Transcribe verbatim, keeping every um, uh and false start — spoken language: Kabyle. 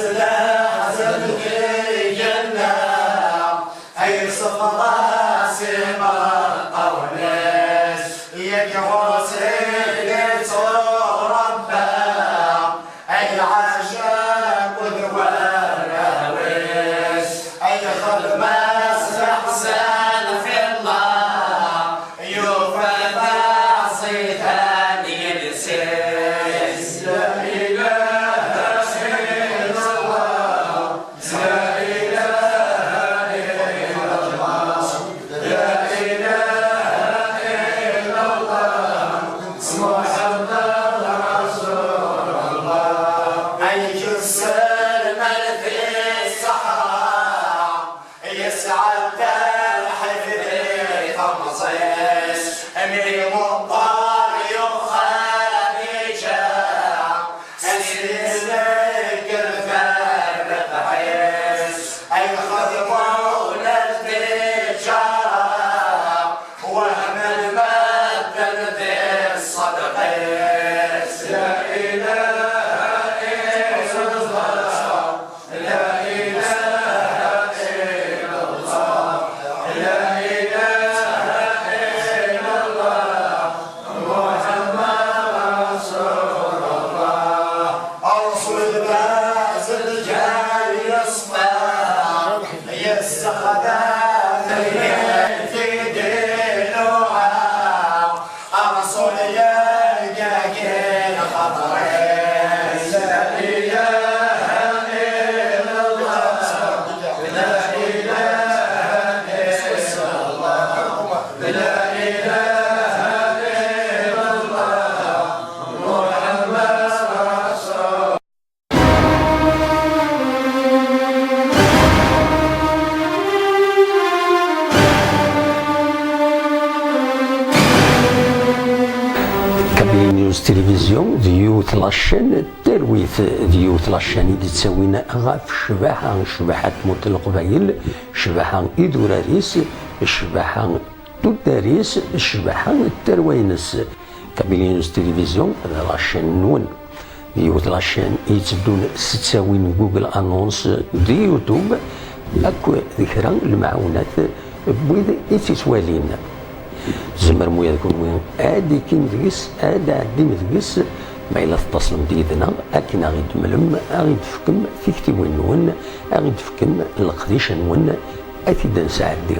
Leḥzen deg igenna, ay ṣefra-s imeṭṭawen-is, yak ɣur-s i d-itturebba, ay lɛacaq d warraw-is, ay xedma-s leḥsan fi Allah. Yufa taẓidan yid-s. La ilaha illallah, la ilaha illallah, la ilaha illallah, Muḥemmed Rasulullah. Ay yesselman fi ṣṣeḥra, yesɛedda lḥif di temẓi-s, mi meqqer yuɣ Xadiǧa, ad s-yesnegger rrbeḥ-is, ay xedmeɣ ula d tiǧara, wehmen medden di ṣṣedq-is. La ilaha illallah. La ilaha illallah, la ilaha illallah, Muḥemmed Rasulullah. Rasul Bazel kan yeṣfa, yessexdam lmil di diluɛa. Rasul yagi xaṭer-is. La ilaha illallah, la ilaha illallah, la ilaha illallah, Muḥemmed Rasul. Kabyle News Télévision d yiwet la chaîne n talwit, d yiwet la chaîne i d-ittawin ɣef ccbaḥa, ccbaḥa n tmurt n Leqbayel, ccbaḥa idurar-is, ccbaḥa tuddar-is, ccbaḥa n tarwa-ines. Kabyle News Télévision d la chaîne-nwen. D yiwet la chaîne i yetteddun s ttawin Google Annonce d YouTube, akk d kra n lemɛawnat n wid i tt-ittwalin. Tzemrem ula d kunwi ad d-ikin deg-s, ad d-ɛeddim deg-s, ma yella tettaslem-d yid-neɣ akken a ɣ-id-temlem, a ɣ-id-tefkem tiktiwin-nwen, a ɣ-id-tefkem leqdic-nwen, ad t-id-nesɛeddi.